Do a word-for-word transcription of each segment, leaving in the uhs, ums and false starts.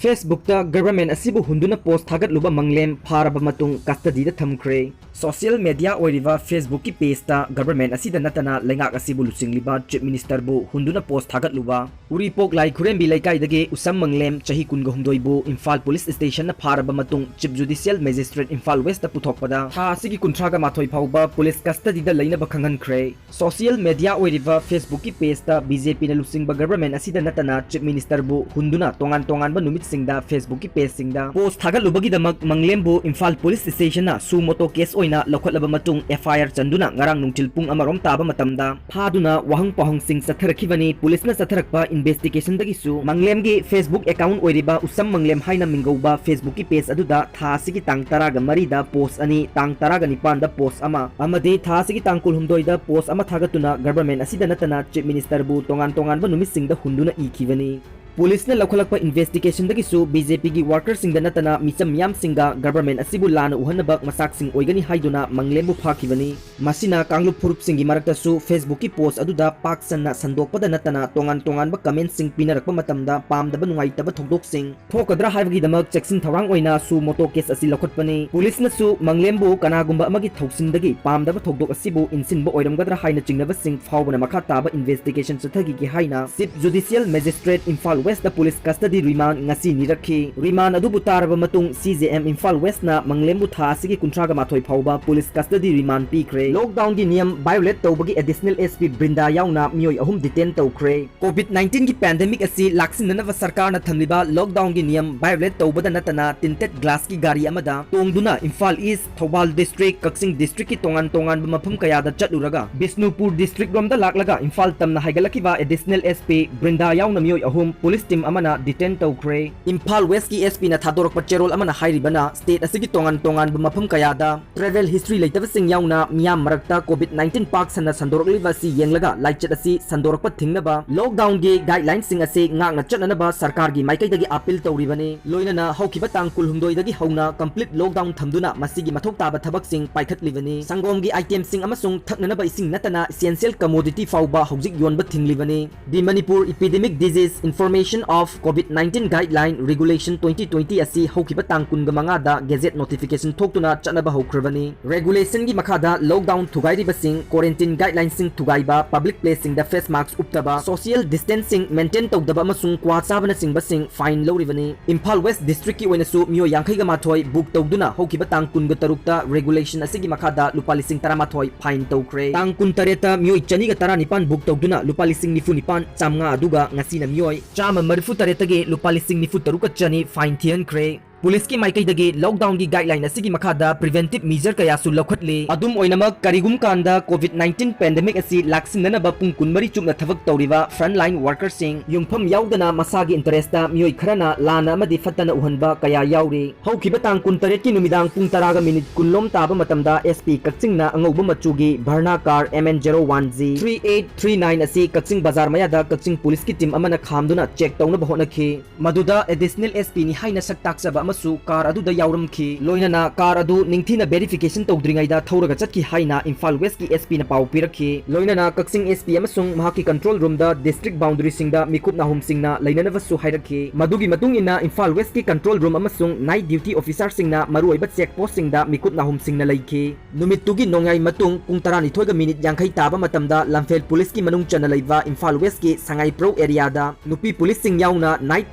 Facebookꯇ government ꯑꯁꯤꯕꯨ ꯍꯨꯟꯗꯨꯅ post ꯊꯥꯒꯠꯂꯨꯕ ꯃꯪꯂꯦꯝ ꯐꯥꯔꯕ ꯃꯇꯨꯡ custodyꯗ ꯊꯝꯈ꯭ꯔꯦ꯫ Social media ꯑꯣꯏꯔꯤꯕ Facebookꯀꯤ pageꯇ government ꯑꯁꯤꯗ ꯅꯠꯇꯅ ꯂꯩꯉꯥꯛ ꯑꯁꯤꯕꯨ ꯂꯨꯆꯤꯡꯂꯤꯕ Chief Ministerꯕꯨ ꯍꯨꯟꯗꯨꯅ post ꯊꯥꯒꯠꯂꯨꯕ ꯎꯔꯤꯄꯣꯛ ꯂꯥꯏꯈꯨꯔꯦꯝꯕꯤ ꯂꯩꯀꯥꯏꯗꯒꯤ ꯎꯁꯝ ꯃꯪꯂꯦꯝ ꯆꯍꯤ ꯀꯨꯟꯒ ꯍꯨꯝꯗꯣꯏꯕꯨ ꯏꯝꯐꯥꯜ Police Stationꯅ ꯐꯥꯔꯕ ꯃꯇꯨꯡ Chief Judicial Magistrate ꯏꯝꯐꯥꯜ Westꯇ ꯄꯨꯊꯣꯛꯄꯗ ꯊꯥ ꯑꯁꯤꯒꯤ ꯀꯨꯟꯊ꯭ꯔꯥꯒ ꯃꯥꯊꯣꯏ ꯐꯥꯎꯕ police custodyꯗ ꯂꯩꯅꯕ ꯈꯪꯍꯟꯈ꯭ꯔꯦ꯫ Social media ꯑꯣꯏꯔꯤꯕ Facebookꯀꯤ pageꯇ BJPꯅ ꯂꯨꯆꯤꯡꯕ government ꯑꯁꯤꯗ ꯅꯠꯇꯅ Chief Ministerꯕꯨ ꯍꯨꯟꯗꯨꯅ ꯇꯣꯉꯥꯟ ꯇꯣꯉꯥꯟꯕ ꯅꯨꯃꯤꯠꯁꯤꯡꯗ Facebookꯀꯤ pageꯁꯤꯡꯗ post ꯊꯥꯒꯠꯂꯨꯕꯒꯤꯗꯃꯛ ꯃꯪꯂꯦꯝꯕꯨ Imphal Police Stationꯅ suo motu case ꯑꯣꯏꯅ ꯂꯧꯈꯠꯂꯕ ꯃꯇꯨꯡ FIR ꯆꯟꯗꯨꯅ ꯉꯔꯥꯡ ꯅꯨꯡꯊꯤꯜ ꯄꯨꯡ ꯑꯃꯔꯣꯝ ꯇꯥꯕ ꯃꯇꯝꯗ ꯐꯥꯗꯨꯅ ꯋꯥꯍꯪ ꯄꯥꯎꯍꯪꯁꯤꯡ ꯆꯠꯊꯔꯛꯈꯤꯕꯅꯤ꯫ Policeꯅ ꯆꯠꯊꯔꯛꯄ investigationꯗꯒꯤꯁꯨ ꯃꯪꯂꯦꯝꯒꯤ Facebook account ꯑꯣꯏꯔꯤꯕ ꯎꯁꯝ ꯃꯪꯂꯦꯝ ꯍꯥꯏꯅ ꯃꯤꯡꯒꯧꯕ Facebookꯀꯤ page ꯑꯗꯨꯗ ꯊꯥ ꯑꯁꯤꯒꯤ ꯇꯥꯡ ꯇꯔꯥꯒ ꯃꯔꯤꯗ post ꯑꯅꯤ, ꯇꯥꯡ ꯇꯔꯥꯒ ꯅꯤꯄꯥꯟꯗ post ꯑꯃ ꯑꯃꯗꯤ ꯊꯥ ꯑꯁꯤꯒꯤ ꯇꯥꯡ ꯀꯨꯟꯍꯨꯝꯗꯣꯏꯗ post ꯑꯃ ꯊꯥꯒꯠꯇꯨꯅ government ꯑꯁꯤꯗ ꯅꯠꯇꯅ Chief Ministerꯕꯨ ꯇꯣꯉꯥꯟ ꯇꯣꯉꯥꯟꯕ ꯅꯨꯃꯤꯠꯁꯤꯡꯗ ꯍꯨꯟꯗꯨꯅ ꯏꯈꯤꯕꯅꯤ꯫ Policeꯅ ꯂꯧꯈꯠꯂꯛꯄ investigationꯗꯒꯤꯁꯨ BJPꯒꯤ workerꯁꯤꯡꯗ ꯅꯠꯇꯅ ꯃꯤꯆꯝ ꯃꯤꯌꯥꯝꯁꯤꯡꯒ government ꯑꯁꯤꯕꯨ ꯂꯥꯟꯅ ꯎꯍꯟꯅꯕ ꯃꯆꯥꯛꯁꯤꯡ ꯑꯣꯏꯒꯅꯤ ꯍꯥꯏꯗꯨꯅ ꯃꯪꯂꯦꯝꯕꯨ ꯐꯥꯈꯤꯕꯅꯤ꯫ ꯃꯁꯤꯅ ꯀꯥꯡꯂꯨꯞ ꯐꯨꯔꯨꯞꯁꯤꯡꯒꯤ ꯃꯔꯛꯇꯁꯨ Facebookꯀꯤ post ꯑꯗꯨꯗ ꯄꯥꯛ ꯁꯟꯅ ꯁꯟꯗꯣꯛꯄꯗ ꯅꯠꯇꯅ ꯇꯣꯉꯥꯟ ꯇꯣꯉꯥꯟꯕ commentꯁꯤꯡ ꯄꯤꯅꯔꯛꯄ ꯃꯇꯝꯗ ꯄꯥꯝꯗꯕ ꯅꯨꯡꯉꯥꯏꯇꯕ ꯊꯧꯗꯣꯛꯁꯤꯡ ꯊꯣꯛꯀꯗ꯭ꯔꯥ ꯍꯥꯏꯕꯒꯤꯗꯃꯛ ꯆꯦꯛꯁꯤꯟ ꯊꯧꯔꯥꯡ ꯑꯣꯏꯅ suo motu case ꯑꯁꯤ ꯂꯧꯈꯠꯄꯅꯤ꯫ Policeꯅꯁꯨ ꯃꯪꯂꯦꯝꯕꯨ ꯀꯅꯥꯒꯨꯝꯕ ꯑꯃꯒꯤ ꯊꯧꯁꯤꯟꯗꯒꯤ ꯄꯥꯝꯗꯕ ꯊꯧꯗꯣꯛ ꯑꯁꯤꯕꯨ ꯏꯟꯁꯤꯟꯕ ꯑꯣꯏꯔꯝꯒꯗ꯭ꯔꯥ ꯍꯥꯏꯅ ꯆꯤꯡꯅꯕꯁꯤꯡ ꯐꯥꯎꯕꯅ ꯃꯈꯥ ꯇꯥꯕ investigation ꯆꯠꯊꯈꯤꯒꯦ ꯍꯥꯏꯅ Chief Judicial Magistrate Imphal Westꯇ police custody remand ꯉꯁꯤ ꯅꯤꯔꯛꯈꯤ꯫ Remand ꯑꯗꯨꯕꯨ ꯇꯥꯔꯕ ꯃꯇꯨꯡ CJM ꯏꯝꯐꯥꯜ Westꯅ ꯃꯪꯂꯦꯝꯕꯨ ꯊꯥ ꯑꯁꯤꯒꯤ ꯀꯨꯟꯊ꯭ꯔꯥꯒ ꯃꯥꯊꯣꯏ ꯐꯥꯎꯕ police custody remand ꯄꯤꯈ꯭ꯔꯦ꯫ Lockdownꯒꯤ ꯅꯤꯌꯝ violate ꯇꯧꯕꯒꯤ additional SP ꯕ꯭ꯔꯤꯟꯗꯥ ꯌꯥꯎꯅ ꯃꯤꯑꯣꯏ ꯑꯍꯨꯝ detain ꯇꯧꯈ꯭ꯔꯦ꯫ Covid nineteenꯒꯤ pandemic ꯑꯁꯤ ꯂꯥꯛꯁꯤꯟꯅꯅꯕ ꯁꯔꯀꯥꯔꯅ ꯊꯝꯂꯤꯕ lockdownꯒꯤ ꯅꯤꯌꯝ violate ꯇꯧꯕꯗ ꯅꯠꯇꯅ tinted glassꯀꯤ ꯒꯥꯔꯤ ꯑꯃꯗ ꯇꯣꯡꯗꯨꯅ ꯏꯝꯐꯥꯜ East, ꯊꯧꯕꯥꯜ district, ꯀꯛꯆꯤꯡ districtꯀꯤ ꯇꯣꯉꯥꯟ ꯇꯣꯉꯥꯟꯕ ꯃꯐꯝ ꯀꯌꯥꯗ ꯆꯠꯂꯨꯔꯒ ꯕꯤꯁꯅꯨꯄꯨꯔ district ꯔꯣꯝꯗ ꯂꯥꯛꯂꯒ ꯏꯝꯐꯥꯜ ꯇꯝꯅ ꯍꯥꯏꯒꯠꯂꯛꯈꯤꯕ additional SP ꯕ꯭ꯔꯤꯟꯗꯥ ꯌꯥꯎꯅ ꯃꯤꯑꯣꯏ ꯑꯍꯨꯝ police team ꯑꯃꯅ detain ꯇꯧꯈ꯭ꯔꯦ꯫ ꯏꯝꯐꯥꯜ Westꯀꯤ SPꯅ ꯊꯥꯗꯣꯔꯛꯄ ꯆꯦꯔꯣꯜ ꯑꯃꯅ ꯍꯥꯏꯔꯤꯕꯅ state ꯑꯁꯤꯒꯤ ꯇꯣꯉꯥꯟ ꯇꯣꯉꯥꯟꯕ ꯃꯐꯝ ꯀꯌꯥꯗ travel history ꯂꯩꯇꯕꯁꯤꯡ ꯌꯥꯎꯅ ꯃꯤꯌꯥꯝ ꯃꯔꯛꯇ Covid nineteen ꯄꯥꯛ ꯁꯟꯅ ꯁꯟꯗꯣꯔꯛꯂꯤꯕ ꯑꯁꯤ ꯌꯦꯡꯂꯒ ꯂꯥꯏꯆꯠ ꯑꯁꯤ ꯁꯟꯗꯣꯔꯛꯄ ꯊꯤꯡꯅꯕ lockdownꯒꯤ guidelinesꯁꯤꯡ ꯑꯁꯤ ꯉꯥꯛꯅ ꯆꯠꯅꯅꯕ ꯁꯔꯀꯥꯔꯒꯤ ꯃꯥꯏꯀꯩꯗꯒꯤ appeal ꯇꯧꯔꯤꯕꯅꯤ꯫ ꯂꯣꯏꯅꯅ ꯍꯧꯈꯤꯕ ꯇꯥꯡ ꯀꯨꯟꯍꯨꯝꯗꯣꯏꯗꯒꯤ ꯍꯧꯅ complete lockdown ꯊꯝꯗꯨꯅ ꯃꯁꯤꯒꯤ ꯃꯊꯧ ꯇꯥꯕ ꯊꯕꯛꯁꯤꯡ ꯄꯥꯏꯈꯠꯂꯤꯕꯅꯤ꯫ ꯁꯪꯒꯣꯝꯒꯤ itemꯁꯤꯡ ꯑꯃꯁꯨꯡ ꯊꯛꯅꯅꯕ ꯏꯁꯤꯡ ꯅꯠꯇꯅ essential commodity ꯐꯥꯎꯕ ꯍꯧꯖꯤꯛ ꯌꯣꯟꯕ ꯊꯤꯡꯂꯤꯕꯅꯤ꯫ The Manipur Epidemic Disease Information Implementation of COVID nineteen Guideline Regulation twenty twenty ꯑꯁꯤ ꯍꯧꯈꯤꯕ ꯇꯥꯡ ꯀꯨꯟꯃꯉꯥꯗ Gazette Notification ꯊꯣꯛꯇꯨꯅ ꯆꯠꯅꯕ ꯍꯧꯈ꯭ꯔꯕꯅꯤ꯫ Regulation ꯒꯤ ꯃꯈꯥꯗ lockdown ꯊꯨꯒꯥꯏꯔꯤꯕꯁꯤꯡ, quarantine guideline ꯁꯤꯡ ꯊꯨꯒꯥꯏꯕ, public place ꯁꯤꯡꯗ face mask ꯎꯞꯇꯕ, social distancing maintain ꯇꯧꯗꯕ ꯑꯃꯁꯨꯡ ꯀ꯭ꯋꯥ ꯆꯥꯕꯅꯆꯤꯡꯕꯁꯤꯡ fine ꯂꯧꯔꯤꯕꯅꯤ꯫ ꯏꯝꯐꯥꯜ West District ꯀꯤ ꯑꯣꯏꯅꯁꯨ ꯃꯤꯑꯣꯏ ꯌꯥꯡꯈꯩꯒ ꯃꯥꯊꯣꯏ book ꯇꯧꯗꯨꯅ ꯍꯧꯈꯤꯕ ꯇꯥꯡ ꯀꯨꯟꯒ ꯇꯔꯨꯛꯇ regulation ꯑꯁꯤꯒꯤ ꯃꯈꯥꯗ ꯂꯨꯄꯥ ꯂꯤꯁꯤꯡ ꯇꯔꯥꯃꯥꯊꯣꯏ fine ꯇꯧꯈ꯭ꯔꯦ꯫ ꯇꯥꯡ ꯀꯨꯟꯇꯔꯦꯠꯇ ꯃꯤꯑꯣꯏ ꯆꯅꯤꯒ ꯇꯔꯥꯅꯤꯄꯥꯟ book ꯇꯧꯗꯨꯅ ꯂꯨꯄꯥ ꯂꯤꯁꯤꯡ ꯅꯤꯐꯨ ꯅꯤꯄꯥꯟ ꯆꯥꯝꯃꯉꯥ, ꯑꯗꯨꯒ ꯉꯁꯤꯅ ꯃꯤꯑꯣꯏ ꯆꯥꯝꯃ ꯃꯔꯤꯐꯨ ꯇꯔꯦꯠꯇꯒꯤ ꯂꯨꯄꯥ ꯂꯤꯁꯤꯡ ꯅꯤꯐꯨ ꯇꯔꯨꯛꯀ ꯆꯅꯤ fine ꯊꯤꯍꯟꯈ꯭ꯔꯦ꯫ ꯄꯨꯂꯤꯁꯀꯤ ꯃꯥꯏꯀꯩꯗꯒꯤ lockdown ꯒꯤ guideline ꯑꯁꯤꯒꯤ ꯃꯈꯥꯗ preventive measure ꯀꯌꯥꯁꯨ ꯂꯧꯈꯠꯂꯤ꯫ ꯑꯗꯨꯝ ꯑꯣꯏꯅꯃꯛ, ꯀꯔꯤꯒꯨꯝ ꯀꯥꯟꯗ COVID nineteen pandemic ꯑꯁꯤ ꯂꯥꯛꯁꯤꯟꯅꯅꯕ ꯄꯨꯡ ꯀꯨꯟꯃꯔꯤ ꯆꯨꯞꯅ ꯊꯕꯛ ꯇꯧꯔꯤꯕ frontline worker ꯁꯤꯡ, ꯌꯨꯝꯐꯝ ꯌꯥꯎꯗꯅ ꯃꯁꯥꯒꯤ interest ꯇ ꯃꯤꯑꯣꯏ ꯈꯔꯅ ꯂꯥꯟꯅ ꯑꯃꯗꯤ ꯐꯠꯇꯅ ꯎꯍꯟꯕ ꯀꯌꯥ ꯌꯥꯎꯔꯤ꯫ ꯍꯧꯈꯤꯕ ꯇꯥꯡ ꯀꯨꯟꯇꯔꯦꯠꯀꯤ ꯅꯨꯃꯤꯗꯥꯡ ꯄꯨꯡ ꯇꯔꯥꯒ ꯃꯤꯅꯤꯠ ꯀꯨꯟꯂꯣꯝ ꯇꯥꯕ ꯃꯇꯝꯗ SP ꯀꯛꯆꯤꯡꯅ ꯑꯉꯧꯕ ꯃꯆꯨꯒꯤ Verna car MN zero one G three eight three nine ꯑꯁꯤ ꯀꯛꯆꯤꯡ ꯕꯖꯥꯔ ꯃꯌꯥꯗ ꯀꯛꯆꯤꯡ ꯄꯨꯂꯤꯁꯀꯤ team ꯑꯃꯅ ꯈꯥꯝꯗꯨꯅ check ꯇꯧꯅꯕ ꯍꯣꯠꯅꯈꯤ꯫ ꯃꯗꯨꯗ additional SP ꯅꯤ ꯍꯥꯏꯅ ꯁꯛ ꯇꯥꯛꯆꯕ ꯑꯃꯁꯨ car ꯑꯗꯨꯗ ꯌꯥꯎꯔꯝꯈꯤ꯫ ꯂꯣꯏꯅꯅ car ꯑꯗꯨ ꯅꯤꯡꯊꯤꯅ verification ꯇꯧꯗ꯭ꯔꯤꯉꯩꯗ ꯊꯧꯔꯒ ꯆꯠꯈꯤ ꯍꯥꯏꯅ ꯏꯝꯐꯥꯜ West ꯀꯤ SP ꯅ ꯄꯥꯎ ꯄꯤꯔꯛꯈꯤ꯫ ꯂꯣꯏꯅꯅ ꯀꯛꯆꯤꯡ SP ꯑꯃꯁꯨꯡ ꯃꯍꯥꯛꯀꯤ control room ꯗ district boundary ꯁꯤꯡꯗ ꯃꯤꯀꯨꯞ ꯅꯥꯍꯨꯝꯁꯤꯡꯅ ꯂꯩꯅꯅꯕꯁꯨ ꯍꯥꯏꯔꯛꯈꯤ꯫ ꯃꯗꯨꯒꯤ ꯃꯇꯨꯡ ꯏꯟꯅ ꯏꯝꯐꯥꯜ West ꯀꯤ control room ꯑꯃꯁꯨꯡ night duty officer ꯁꯤꯡꯅ ꯃꯔꯨꯑꯣꯏꯕ check post ꯁꯤꯡꯗ ꯃꯤꯀꯨꯞ ꯅꯥꯍꯨꯝꯁꯤꯡꯅ ꯂꯩꯈꯤ꯫ ꯅꯨꯃꯤꯠꯇꯨꯒꯤ ꯅꯣꯡꯌꯥꯏ ꯃꯇꯨꯡ ꯄꯨꯡ ꯇꯔꯥꯅꯤꯊꯣꯏꯒ ꯃꯤꯅꯤꯠ ꯌꯥꯡꯈꯩ ꯇꯥꯕ ꯃꯇꯝꯗ ꯂꯝꯐꯦꯜ ꯄꯨꯂꯤꯁꯀꯤ ꯃꯅꯨꯡ ꯆꯟꯅ ꯂꯩꯕ ꯏꯝꯐꯥꯜ West ꯀꯤ ꯁꯉꯥꯏꯄ꯭ꯔꯧ area ꯗ ꯅꯨꯄꯤ ꯄꯨꯂꯤꯁꯁꯤꯡ ꯌꯥꯎꯅ night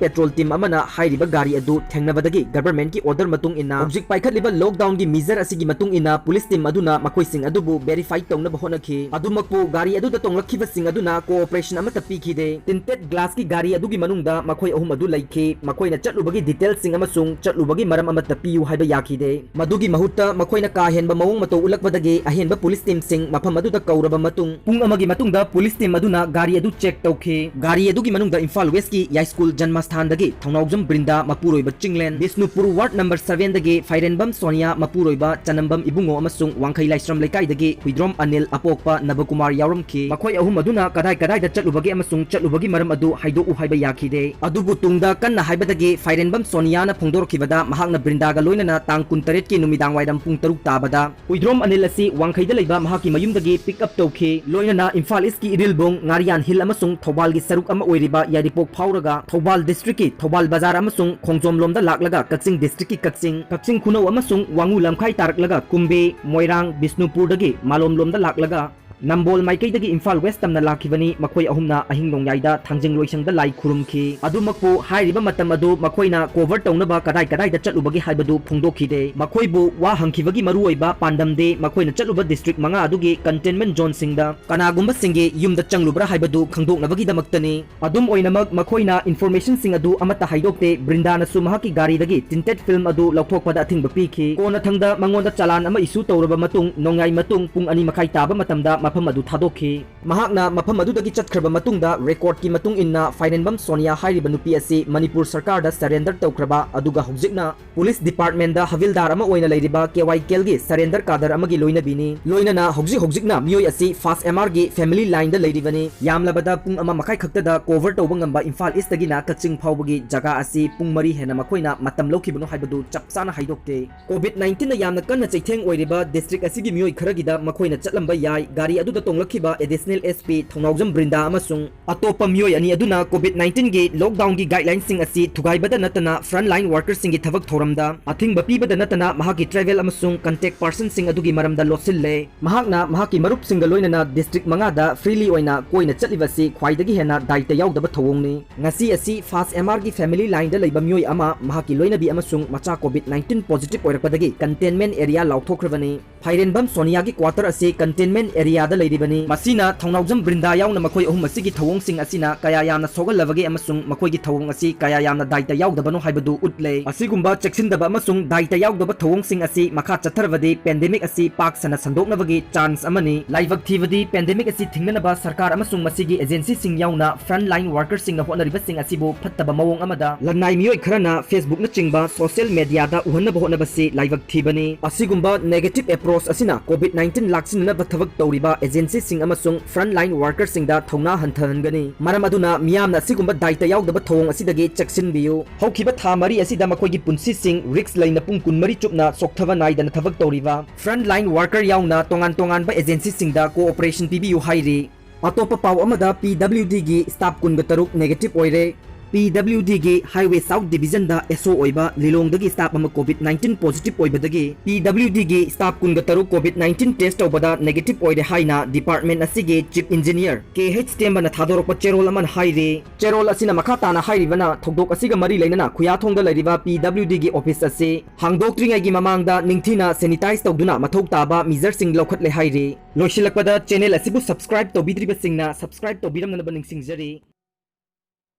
patrol team ꯑꯃꯅ ꯍꯥꯏꯔꯤꯕ ꯒꯥꯔꯤ ꯑꯗꯨ ꯊꯦꯡꯅꯕꯗꯒꯤ government ꯀꯤ order ꯃꯇꯨꯡ ꯏꯟꯅ ꯍꯧꯖꯤꯛ ꯄꯥꯏꯈꯠꯂꯤꯕ lockdown ꯒꯤ measure ꯑꯁꯤꯒꯤ ꯃꯇꯨꯡ ꯏꯟꯅ ꯄꯨꯂꯤꯁ team ꯑꯗꯨꯅ ꯃꯈꯣꯏꯁꯤꯡ ꯑꯗꯨꯕꯨ verify ꯇꯧꯅꯕ ꯍꯣꯠꯅꯈꯤ꯫ ꯑꯗꯨꯃꯛꯄꯨ ꯒꯥꯔꯤ ꯑꯗꯨꯗ ꯇꯣꯡꯂꯛꯈꯤꯕꯁꯤꯡ ꯑꯗꯨꯅ cooperation ꯑꯃꯠꯇ ꯄꯤꯈꯤꯗꯦ꯫ Tinted glass ꯀꯤ ꯒꯥꯔꯤ ꯑꯗꯨꯒꯤ ꯃꯅꯨꯡꯗ ꯃꯈꯣꯏ ꯑꯍꯨꯝ ꯑꯗꯨ ꯂꯩꯈꯤ꯫ ꯃꯈꯣꯏꯅ ꯆꯠꯂꯨꯕꯒꯤ detail ꯁꯤꯡ ꯑꯃꯁꯨꯡ ꯆꯠꯂꯨꯕꯒꯤ ꯃꯔꯝ ꯑꯃꯠꯇ ꯄꯤꯌꯨ ꯍꯥꯏꯕ ꯌꯥꯈꯤꯗꯦ꯫ ꯃꯗꯨꯒꯤ ꯃꯍꯨꯠꯇ ꯃꯈꯣꯏꯅ ꯀꯥ ꯍꯦꯟꯕ ꯃꯑꯣꯡ ꯃꯇꯧ ꯎꯠꯂꯛꯄꯗꯒꯤ ꯑꯍꯦꯟꯕ ꯄꯨꯂꯤꯁ team ꯁꯤꯡ ꯃꯐꯝ ꯑꯗꯨꯗ ꯀꯧꯔꯕ ꯃꯇꯨꯡ, ꯄꯨꯡ ꯑꯃꯒꯤ ꯃꯇꯨꯡꯗ ꯄꯨꯂꯤꯁ team ꯑꯗꯨꯅ ꯒꯥꯔꯤ ꯑꯗꯨ check ꯇꯧꯈꯤ꯫ ꯒꯥꯔꯤ ꯑꯗꯨꯒꯤ ꯃꯅꯨꯡꯗ ꯏꯝꯐꯥꯜ West ꯀꯤ ꯌꯥꯏꯁ꯭ꯀꯨꯜ ꯖꯟꯃꯁꯊꯥꯟꯗꯒꯤ ꯊꯧꯅꯥꯎꯖꯝ ꯕ꯭ꯔꯤꯟꯗꯥ, ꯃꯄꯨꯔꯣꯏꯕ Chinglen, Bishnu Bishnupur ward number seven ꯗꯒꯤ ꯐꯥꯏꯔꯦꯟꯕꯝ ꯁꯣꯅꯤꯌꯥ, ꯃꯄꯨꯔꯣꯏꯕ ꯆꯅꯝꯕꯝ ꯏꯕꯨꯡꯉꯣ ꯑꯃꯁꯨꯡ ꯋꯥꯡꯈꯩ ꯂꯥꯏꯁ꯭ꯔꯝ ꯂꯩꯀꯥꯏꯗꯒꯤ ꯍꯨꯏꯗ꯭ꯔꯣꯝ ꯑꯅꯤꯜ, ꯑꯄꯣꯛꯄ ꯅꯕꯀꯨꯃꯥꯔ ꯌꯥꯎꯔꯝꯈꯤ꯫ ꯃꯈꯣꯏ ꯑꯍꯨꯝ ꯑꯗꯨꯅ ꯀꯗꯥꯏ ꯀꯗꯥꯏꯗ ꯆꯠꯂꯨꯕꯒꯦ ꯑꯃꯁꯨꯡ ꯆꯠꯂꯨꯕꯒꯤ ꯃꯔꯝ ꯑꯗꯨ ꯍꯥꯏꯗꯣꯛꯎ ꯍꯥꯏꯕ ꯌꯥꯈꯤꯗꯦ꯫ ꯑꯗꯨꯕꯨ ꯇꯨꯡꯗ ꯀꯟꯅ ꯍꯥꯏꯕꯗꯒꯤ ꯐꯥꯏꯔꯦꯟꯕꯝ ꯁꯣꯅꯤꯌꯥꯅ ꯐꯣꯡꯗꯣꯔꯛꯈꯤꯕꯗ, ꯃꯍꯥꯛꯅ ꯕ꯭ꯔꯤꯟꯗꯥꯒ ꯂꯣꯏꯅꯅ ꯇꯥꯡ ꯀꯨꯟꯇꯔꯦꯠꯀꯤ ꯅꯨꯃꯤꯗꯥꯡ ꯋꯥꯏꯔꯝ ꯄꯨꯡ ꯇꯔꯨꯛ ꯇꯥꯕꯗ ꯍꯨꯏꯗ꯭ꯔꯣꯝ ꯑꯅꯤꯜ ꯑꯁꯤ ꯋꯥꯡꯈꯩꯗ ꯂꯩꯕ ꯃꯍꯥꯛꯀꯤ ꯃꯌꯨꯝꯗꯒꯤ pick up ꯇꯧꯈꯤ꯫ ꯂꯣꯏꯅꯅ ꯏꯝꯐꯥꯜ ꯏꯁꯀꯤ ꯏꯔꯤꯜꯕꯨꯡ, ꯉꯥꯔꯤꯌꯥꯟ ꯍꯤꯜ ꯑꯃꯁꯨꯡ ꯊꯧꯕꯥꯜꯒꯤ ꯁꯔꯨꯛ ꯑꯃ ꯑꯣꯏꯔꯤꯕ ꯌꯥꯏꯔꯤꯄꯣꯛ ꯐꯥꯎꯔꯒ ꯊꯧꯕꯥꯜ ꯗꯤꯁꯇ꯭ꯔꯤꯛꯀꯤ ꯊꯧꯕꯥꯜ ꯕꯖꯥꯔ ꯑꯃꯁꯨꯡ ꯈꯣꯡꯖꯣꯝꯂꯣꯝꯗ ꯂꯥꯛꯂꯒ ꯀꯛꯆꯤꯡ ꯗꯤꯁꯇ꯭ꯔꯤꯛꯀꯤ ꯀꯛꯆꯤꯡ, ꯀꯛꯆꯤꯡ ꯈꯨꯅꯧ ꯑꯃꯁꯨꯡ ꯋꯥꯉꯨ ꯂꯝꯈꯥꯏ ꯇꯥꯔꯛꯂꯒ ꯀꯨꯝꯕꯤ, ꯃꯣꯏꯔꯥꯡ, ꯕꯤꯁꯅꯨꯄꯨꯔꯗꯒꯤ ꯃꯥꯂꯣꯝꯂꯣꯝꯗ ꯂꯥꯛꯂꯒ ꯅꯝꯕꯣꯜ ꯃꯥꯏꯀꯩꯗꯒꯤ ꯏꯝꯐꯥꯜ ꯋꯦꯁ ꯇꯝꯅ ꯂꯥꯛꯈꯤꯕꯅꯤ꯫ ꯃꯈꯣꯏ ꯑꯍꯨꯝꯅ ꯑꯍꯤꯡ ꯅꯣꯡꯌꯥꯏꯗ ꯊꯥꯡꯖꯤꯡ ꯂꯣꯏꯁꯪꯗ ꯂꯥꯏ ꯈꯨꯔꯨꯝꯈꯤ꯫ ꯑꯗꯨꯃꯛꯄꯨ ꯍꯥꯏꯔꯤꯕ ꯃꯇꯝ ꯑꯗꯨ ꯃꯈꯣꯏꯅ cover ꯇꯧꯅꯕ ꯀꯗꯥꯏ ꯀꯗꯥꯏꯗ ꯆꯠꯂꯨꯕꯒꯦ ꯍꯥꯏꯕꯗꯨ ꯐꯣꯡꯗꯣꯛꯈꯤꯗꯦ꯫ ꯃꯈꯣꯏꯕꯨ ꯋꯥ ꯍꯪꯈꯤꯕꯒꯤ ꯃꯔꯨꯑꯣꯏꯕ ꯄꯥꯟꯗꯝꯗꯤ ꯃꯈꯣꯏꯅ ꯆꯠꯂꯨꯕ ꯗꯤꯁꯇ꯭ꯔꯤꯛ ꯃꯉꯥ ꯑꯗꯨꯒꯤ containment zoneꯁꯤꯡꯗ ꯀꯅꯥꯒꯨꯝꯕꯁꯤꯡꯒꯤ ꯌꯨꯝꯗ ꯆꯪꯂꯨꯕ꯭ꯔꯥ ꯍꯥꯏꯕꯗꯨ ꯈꯪꯗꯣꯛꯅꯕꯒꯤꯗꯃꯛꯇꯅꯤ꯫ ꯑꯗꯨꯝ ꯑꯣꯏꯅꯃꯛ, ꯃꯈꯣꯏꯅ informationꯁꯤꯡ ꯑꯗꯨ ꯑꯃꯠꯇ ꯍꯥꯏꯗꯣꯛꯇꯦ꯫ ꯕ꯭ꯔꯤꯟꯗꯥꯅꯁꯨ ꯃꯍꯥꯛꯀꯤ ꯒꯥꯔꯤꯗꯒꯤ tinted film ꯑꯗꯨ ꯂꯧꯊꯣꯛꯄꯗ ꯑꯊꯤꯡꯕ ꯄꯤꯈꯤ꯫ ꯀꯣꯟꯅꯊꯪꯗ ꯃꯉꯣꯟꯗ ꯆꯂꯥꯟ ꯑꯃ issue ꯇꯧꯔꯕ ꯃꯇꯨꯡ, ꯅꯣꯡꯌꯥꯏ ꯃꯇꯨꯡ ꯄꯨꯡ ꯑꯅꯤ ꯃꯈꯥꯏ ꯇꯥꯕ ꯃꯇꯝꯗ ꯃꯐꯝ ꯑꯗꯨ ꯊꯥꯗꯣꯛꯈꯤ꯫ ꯃꯍꯥꯛꯅ ꯃꯐꯝ ꯑꯗꯨꯗꯒꯤ ꯆꯠꯈ꯭ꯔꯕ ꯃꯇꯨꯡꯗ, recordꯀꯤ ꯃꯇꯨꯡ ꯏꯟꯅ, ꯐꯥꯏꯔꯦꯟꯕꯝ ꯁꯣꯅꯤꯌꯥ ꯍꯥꯏꯔꯤꯕ ꯅꯨꯄꯤ ꯑꯁꯤ ꯃꯅꯤꯄꯨꯔ ꯁꯔꯀꯥꯔꯗ surrender ꯇꯧꯈ꯭ꯔꯕ, ꯑꯗꯨꯒ ꯍꯧꯖꯤꯛꯅ police departmentꯗ ꯍꯕꯤꯜꯗꯥꯔ ꯑꯃ ꯑꯣꯏꯅ ꯂꯩꯔꯤꯕ ꯀꯦ ꯋꯥꯏ ꯀꯦꯜꯒꯤ surrender cadre ꯑꯃꯒꯤ ꯂꯣꯏꯅꯕꯤꯅꯤ꯫ ꯂꯣꯏꯅꯅ ꯍꯧꯖꯤꯛ ꯍꯧꯖꯤꯛꯅ ꯃꯤꯑꯣꯏ ꯑꯁꯤ FAST MRꯒꯤ family lineꯗ ꯂꯩꯔꯤꯕꯅꯤ꯫ ꯌꯥꯝꯂꯕꯗ ꯄꯨꯡ ꯑꯃ ꯃꯈꯥꯏ ꯈꯛꯇꯗ cover ꯇꯧꯕ ꯉꯝꯕ ꯏꯝꯐꯥꯜ ꯏꯁꯇꯒꯤꯅ ꯀꯛꯆꯤꯡ ꯐꯥꯎꯕꯒꯤ ꯖꯒꯥ ꯑꯁꯤ ꯄꯨꯡ ꯃꯔꯤ ꯍꯦꯟꯅ ꯃꯈꯣꯏꯅ ꯃꯇꯝ ꯂꯧꯈꯤꯕꯅꯣ ꯍꯥꯏꯕꯗꯨ ꯆꯞ ꯆꯥꯅ ꯍꯥꯏꯗꯣꯛꯇꯦ꯫ COVID nineteenꯅ ꯌꯥꯝꯅ ꯀꯟꯅ ꯆꯩꯊꯦꯡ ꯑꯣꯏꯔꯤꯕ district ꯑꯁꯤꯒꯤ ꯃꯤꯑꯣꯏ ꯈꯔꯒꯤꯗ ꯃꯈꯣꯏꯅ ꯆꯠꯂꯝꯕ ꯌꯥꯏ꯫ ꯒꯥꯔꯤ ꯑꯗꯨꯗ ꯇꯣꯡꯂꯛꯈꯤꯕ additional SP ꯊꯧꯅꯥꯎꯖꯝ ꯕ꯭ꯔꯤꯟꯗꯥ ꯑꯃꯁꯨꯡ ꯑꯇꯣꯞꯄ ꯃꯤꯑꯣꯏ ꯑꯅꯤ ꯑꯗꯨꯅ COVID nineteenꯒꯤ lockdownꯒꯤ guidelinesꯁꯤꯡ ꯑꯁꯤ ꯊꯨꯒꯥꯏꯕꯗ ꯅꯠꯇꯅ frontline workerꯁꯤꯡꯒꯤ ꯊꯕꯛ ꯊꯧꯔꯝꯗ ꯑꯊꯤꯡꯕ ꯄꯤꯕꯗ ꯅꯠꯇꯅ ꯃꯍꯥꯛꯀꯤ travel ꯑꯃꯁꯨꯡ contact personꯁꯤꯡ ꯑꯗꯨꯒꯤ ꯃꯔꯝꯗ ꯂꯣꯠꯁꯤꯜꯂꯦ꯫ ꯃꯍꯥꯛꯅ ꯃꯍꯥꯛꯀꯤ ꯃꯔꯨꯞꯁꯤꯡꯒ ꯂꯣꯏꯅꯅ district ꯃꯉꯥꯗ freely ꯑꯣꯏꯅ ꯀꯣꯏꯅ ꯆꯠꯂꯤꯕ ꯑꯁꯤ ꯈ꯭ꯋꯥꯏꯗꯒꯤ ꯍꯦꯟꯅ ꯗꯥꯏꯇ ꯌꯥꯎꯗꯕ ꯊꯧꯑꯣꯡꯅꯤ꯫ ꯉꯁꯤ ꯑꯁꯤ FAST MRꯒꯤ family lineꯗ ꯂꯩꯕ ꯃꯤꯑꯣꯏ ꯑꯃ, ꯃꯍꯥꯛꯀꯤ ꯂꯣꯏꯅꯕꯤ ꯑꯃꯁꯨꯡ ꯃꯆꯥ COVID nineteen positive ꯑꯣꯏꯔꯛꯄꯗꯒꯤ containment area ꯂꯥꯎꯊꯣꯛꯈ꯭ꯔꯕꯅꯤ꯫ ꯐꯥꯏꯔꯦꯟꯕꯝ ꯁꯣꯅꯤꯌꯥꯒꯤ quarter ꯑꯁꯤ containment area ꯂꯩꯔꯤꯕꯅꯤ꯫ ꯃꯁꯤꯅ ꯊꯧꯅꯥꯎꯖꯝ ꯕ꯭ꯔꯤꯟꯗꯥ ꯌꯥꯎꯅ ꯃꯈꯣꯏ ꯑꯍꯨꯝ ꯑꯁꯤꯒꯤ ꯊꯧꯑꯣꯡꯁꯤꯡ ꯑꯁꯤꯅ ꯀꯌꯥ ꯌꯥꯝꯅ ꯁꯣꯛꯍꯜꯂꯕꯒꯦ ꯑꯃꯁꯨꯡ ꯃꯈꯣꯏꯒꯤ ꯊꯧꯑꯣꯡ ꯑꯁꯤ ꯀꯌꯥ ꯌꯥꯝꯅ ꯗꯥꯏꯇ ꯌꯥꯎꯗꯕꯅꯣ ꯍꯥꯏꯕꯗꯨ ꯎꯠꯂꯦ꯫ ꯑꯁꯤꯒꯨꯝꯕ ꯆꯦꯛꯁꯤꯟꯗꯕ ꯑꯃꯁꯨꯡ ꯗꯥꯏꯇ ꯌꯥꯎꯗꯕ ꯊꯧꯑꯣꯡꯁꯤꯡ ꯑꯁꯤ ꯃꯈꯥ ꯆꯠꯊꯔꯕꯗꯤ ꯄꯦꯟꯗꯦꯃꯤꯛ ꯑꯁꯤ ꯄꯥꯛ ꯁꯟꯅ ꯁꯟꯗꯣꯛꯅꯕꯒꯤ ꯆꯥꯟꯁ ꯑꯃꯅꯤ꯫ ꯂꯥꯏꯕꯛ ꯊꯤꯕꯗꯤ ꯄꯦꯟꯗꯦꯃꯤꯛ ꯑꯁꯤ ꯊꯤꯡꯅꯅꯕ ꯁꯔꯀꯥꯔ ꯑꯃꯁꯨꯡ ꯃꯁꯤꯒꯤ ꯑꯦꯖꯦꯟꯁꯤꯁꯤꯡ ꯌꯥꯎꯅ ꯐ꯭ꯔꯟꯠ ꯂꯥꯏꯟ ꯋꯥꯔꯀꯔꯁꯤꯡꯅ ꯍꯣꯠꯅꯔꯤꯕꯁꯤꯡ ꯑꯁꯤꯕꯨ ꯐꯠꯇꯕ ꯃꯑꯣꯡ ꯑꯃꯗ ꯂꯟꯅꯥꯏ ꯃꯤꯑꯣꯏ ꯈꯔꯅ Facebook ꯅꯆꯤꯡꯕ ꯁꯣꯁꯤꯌꯦꯜ ꯃꯦꯗꯤꯌꯥꯗ ꯎꯍꯟꯅꯕ ꯍꯣꯠꯅꯕꯁꯤ ꯂꯥꯏꯕꯛ ꯊꯤꯕꯅꯤ꯫ ꯑꯁꯤꯒꯨꯝꯕ ꯅꯦꯒꯦꯇꯤꯚ ꯑꯦꯄ꯭ꯔꯣꯆ ꯑꯁꯤꯅ ꯀꯣꯚꯤꯗ ꯅꯥꯏꯟꯇꯤꯟ ꯂꯥꯛꯁꯤꯟꯅꯅꯕ ꯊꯕꯛ ꯇꯧꯔꯤꯕ ꯑꯦꯖꯦꯟꯁꯤꯁꯤꯡ ꯑꯃꯁꯨꯡ ꯐ꯭ꯔꯟꯠ ꯂꯥꯏꯟ ꯋꯥꯔꯀꯔꯁꯤꯡꯗ ꯊꯧꯅꯥ ꯍꯟꯊꯍꯟꯒꯅꯤ꯫ ꯃꯔꯝ ꯑꯗꯨꯅ ꯃꯤꯌꯥꯝꯅ ꯑꯁꯤꯒꯨꯝꯕ ꯗꯥꯏꯇ ꯌꯥꯎꯗꯕ ꯊꯧꯑꯣꯡ ꯑꯁꯤꯗꯒꯤ ꯆꯦꯛꯁꯤꯟꯕꯤꯌꯨ꯫ ꯍꯧꯈꯤꯕ ꯊꯥ ꯃꯔꯤ ꯑꯁꯤꯗ ꯃꯈꯣꯏꯒꯤ ꯄꯨꯟꯁꯤꯁꯤꯡ ꯔꯤꯁ꯭ꯛ ꯂꯩꯅ ꯄꯨꯡ ꯀꯨꯟꯃꯔꯤ ꯆꯨꯞꯅ ꯆꯣꯛꯊꯕ ꯅꯥꯏꯗꯅ ꯊꯕꯛ ꯇꯧꯔꯤꯕ ꯐ꯭ꯔꯟꯠ ꯂꯥꯏꯟ ꯋꯥꯔꯀꯔ ꯌꯥꯎꯅ ꯇꯣꯉꯥꯟ ꯇꯣꯉꯥꯟꯕ ꯑꯦꯖꯦꯟꯁꯤꯁꯤꯡꯗ ꯀꯣꯑꯣꯄꯔꯦꯁꯟ ꯄꯤꯕꯤꯌꯨ ꯍꯥꯏꯔꯤ꯫ ꯑꯇꯣꯞꯄ ꯄꯥꯎ ꯑꯃꯗ, ꯄꯤ ꯗꯕ꯭ꯂꯤꯎ ꯗꯤꯒꯤ ꯁ꯭ꯇꯥꯐ ꯀꯨꯟꯒ ꯇꯔꯨꯛ ꯅꯦꯒꯦꯇꯤꯚ ꯑꯣꯏꯔꯦ꯫ ꯄꯤ ꯗꯕ꯭ꯂꯤꯎ ꯗꯤꯒꯤ ꯍꯥꯏꯋꯦ ꯁꯥꯎꯊ ꯗꯤꯚꯤꯖꯟꯗ ꯑꯦꯁ ꯑꯣ ꯑꯣꯏꯕ ꯂꯤꯂꯣꯡꯗꯒꯤ ꯁ꯭ꯇꯥꯐ ꯑꯃ ꯀꯣꯚꯤꯗ ꯅꯥꯏꯟꯇꯤꯟ ꯄꯣꯖꯤꯇꯤꯚ ꯑꯣꯏꯕꯗꯒꯤ ꯄꯤ ꯗꯕ꯭ꯂꯤꯎ ꯗꯤꯒꯤ ꯁ꯭ꯇꯥꯐ ꯀꯨꯟꯒ ꯇꯔꯨꯛ ꯀꯣꯚꯤꯗ ꯅꯥꯏꯟꯇꯤꯟ ꯇꯦꯁ꯭ꯠ ꯇꯧꯕꯗ ꯅꯦꯒꯦꯇꯤꯚ ꯑꯣꯏꯔꯦ ꯍꯥꯏꯅ ꯗꯤꯄꯥꯔꯠꯃꯦꯟꯠ ꯑꯁꯤꯒꯤ ꯆꯤꯐ ꯏꯟꯖꯤꯅꯤꯌꯔ ꯀꯦ ꯑꯩꯆ ꯇꯦꯝꯕꯅ ꯊꯥꯗꯣꯔꯛꯄ ꯆꯦꯔꯣꯜ ꯑꯃꯅ ꯍꯥꯏꯔꯤ꯫ ꯆꯦꯔꯣꯜ ꯑꯁꯤꯅ ꯃꯈꯥ ꯇꯥꯅ ꯍꯥꯏꯔꯤꯕꯅ, ꯊꯧꯗꯣꯛ ꯑꯁꯤꯒ ꯃꯔꯤ ꯂꯩꯅꯅ ꯈꯨꯌꯥꯊꯣꯡꯗ ꯂꯩꯔꯤꯕ ꯄꯤ ꯗꯕ꯭ꯂꯤꯎ ꯗꯤꯒꯤ ꯑꯣꯐꯤꯁ ꯑꯁꯤ ꯍꯥꯡꯗꯣꯛꯇ꯭ꯔꯤꯉꯩꯒꯤ ꯃꯃꯥꯡꯗ ꯅꯤꯡꯊꯤꯅ ꯁꯦꯅꯤꯇꯥꯏꯖ ꯇꯧꯗꯨꯅ ꯃꯊꯧ ꯇꯥꯕ ꯃꯤꯖꯔꯁꯤꯡ ꯂꯧꯈꯠꯂꯦ ꯍꯥꯏꯔꯤ꯫ ꯂꯣꯏꯁꯤꯜꯂꯛꯄꯗ, ꯆꯦꯅꯦꯜ ꯑꯁꯤꯕꯨ ꯁꯕꯁꯀ꯭ꯔꯥꯏꯕ ꯇꯧꯕꯤꯗ꯭ꯔꯤꯕꯁꯤꯡꯅ ꯁꯕꯁꯀ꯭ꯔꯥꯏꯕ ꯇꯧꯕꯤꯔꯝꯅꯕ ꯅꯤꯡꯁꯤꯡꯖꯔꯤ꯫